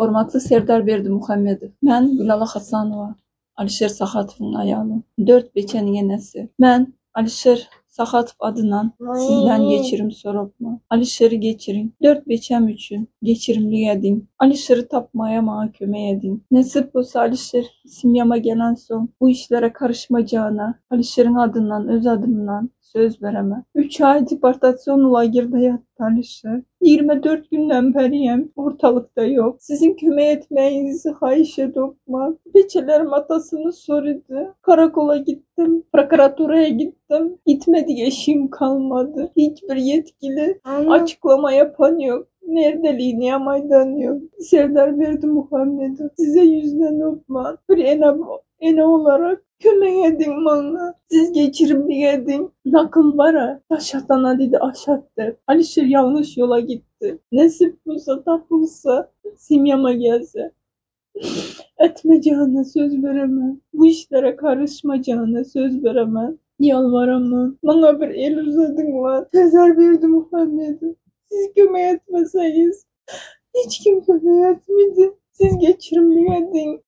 Hormatly Serdar Berdimuhamedow, men Gülala Hasanowa, Alişer Sahatowyň aýaly, dört beçeniň enesi. Men Alişer Sahatow adyndan sizden geçirim sorapman. Alişeri geçiriň, dört beçem üçin geçirimlik ediň. Alişeri tapmaga maňa kömek ediň. Nesip bolsa Alişer semýama gelensoň bu işlere karyşmajagyna Alişeriň adyndan öz adymdan Söz beremen. Üç aý deportasion lagerde ýatdy Alişer. 24 günden bäriyem ortalykda ýok. Siziň kömek etmegiňizi haýyş edopman. Beçelerim atasyny sorydy. Karakola gitdim, prokuraturaya gitdim. Gitmedik eşigim kalmady. Hiç bir ýetkili açyklama ýapan ýok. Nerdeliginiyem aýdan ýok. Serdar Berdimuhamedow, size ýüzlenopman. Bir ene ene olarak Kömek ediň maňa. Siz geçirimlik ediň. Nakyl bar-a, Daş atana diýdi, aş at diýip. Alişir ýalňyş ýola gitdi. Nesip bolsa, tapylsa, semýama gelse. Etmejegine söz beremen. Bu işlere karyşmajagyna söz beremen. Ýalbaraman. Maňa bir el uzadyňlar. Serdar Berdimuhamedow, siz kömek etmeseňiz, hiç kim kömek etmedi. Siz geçirimlik ediň.